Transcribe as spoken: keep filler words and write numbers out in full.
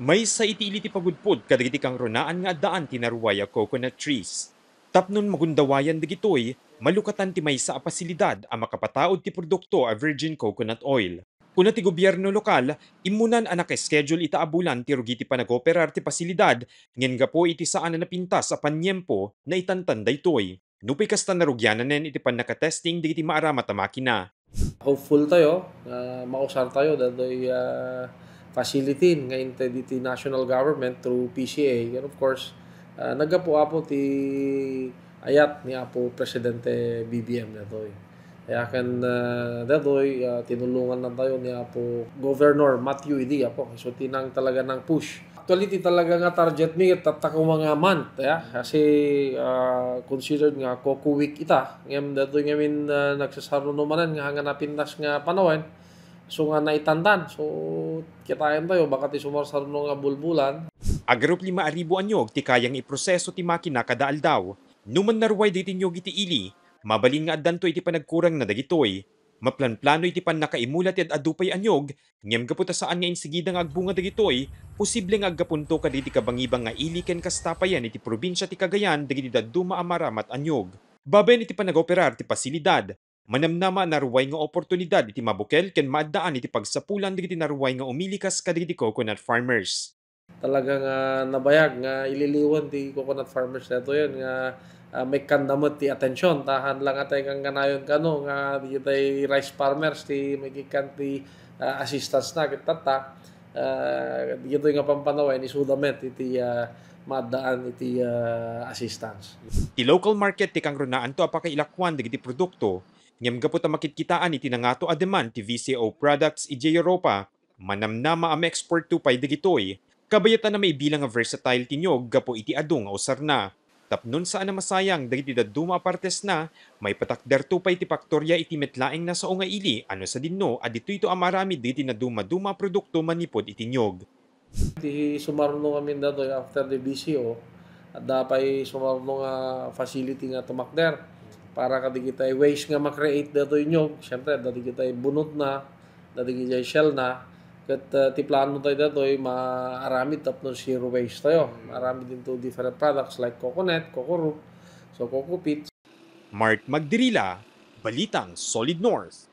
Maysa iti ili ti pagudpod kadagiti kangrunaan nga addaan ti naruay a coconut trees. Tapnon magundawayan dagitoy, malukatan ti maysa a pasilidad a makapataud ti produkto a virgin coconut oil. Kuna ti gobierno lokal, immunan a naka-schedule ita a bulan ti rugi ti panagoperar ti pasilidad, ngem gapu iti saan a napintas a paniempo, naitantan daytoy. Nupay kasta, narugiananen iti pannakatesting dagiti maaramat a makina. Hopeful tayo nga mausar tayo daytoy, ah, facility nga intay diti national government through P C A. And of course, ah, naggapu-apo ti ayat ni Apo Presidente B B M daytoy. Kaya ken, ah, daytoy, ah, tinulungan na tayo ni Apo Governor Matthew idi, Apo. So, tinang talaga nang push. Actually, ti talaga nga target mi, tatta ko mga month, ya. Kasi, ah, considered nga Coco Week ita. Ngem, daytoy ngamin, ah, nagsasaruno manen nga, nga napintas nga panawen. So, nga naitantan. So, kitaen tayo, baka ti sumarsaruno nga bulbulan. Agarup lima a ribu a niog ti kayang iproseso ti makina kada aldaw. Numan naruay dagiti niog iti ili, mabalin nga addanto iti panagkurang na dagitoy. Maplanplano iti pannakaimula ti ad-adu pay a niog, ngem gapu ta saan nga insigida nga agbunga dagitoy, posible nga aggapunto kadagiti kabangibang nga ili ken kasta payen iti probinsia ti Cagayan dagiti dadduma a maaramat a niog. Babaen iti panagoperar ti pasilidad, manamnama a naruay nga oportunidad iti mabukel ken maaddaan iti pagsapulan dagiti naruay nga umili kas kadagiti coconut farmers. Talaga nga nabayag nga ililiwen ti coconut farmers daytoyen nga, ah, maikkan da met ti atensyon. Ta haan la nga tay ganggannayon kano nga dagitay rice farmers ti makikkan ti, ah, assistance na ket tatta, ah, dagitoy nga pampanawen, isuda met iti, ah, maaddaan iti, ah, assistance. Ti local market ti kangrunaanto a pakailakuan dagiti produkto, ngem gapu ta makitkitaan iti nangato a demand ti V C O products idiay Europa, manamnama a ma-exportto pay dagitoy. Kabayatan a maibilang nga versatile ti niog gapu iti adu nga usarna. Tapnon saan a masayang dagiti dadduma a partesna, maipatakderto pay ti paktoria iti met laeng a sao nga ili a no sadinno a ditoyto a maaramid dagiti nadumaduma a produkto manipud iti niog. Ti sumarno ngamin daytoy after the V C O, adda pay sumarno nga facility nga tumakder para kadagitay ways nga ma-create daytoy niog. Siyempre, adda dagitay bunotna, adda dagitay shellna, ket, ah, ti plano tayo daytoy, maaramid tapno zero waste tayo. Maaramid into different products like coconut, coco root, so coco peat. Mark Magdirila, Balitang Solid North.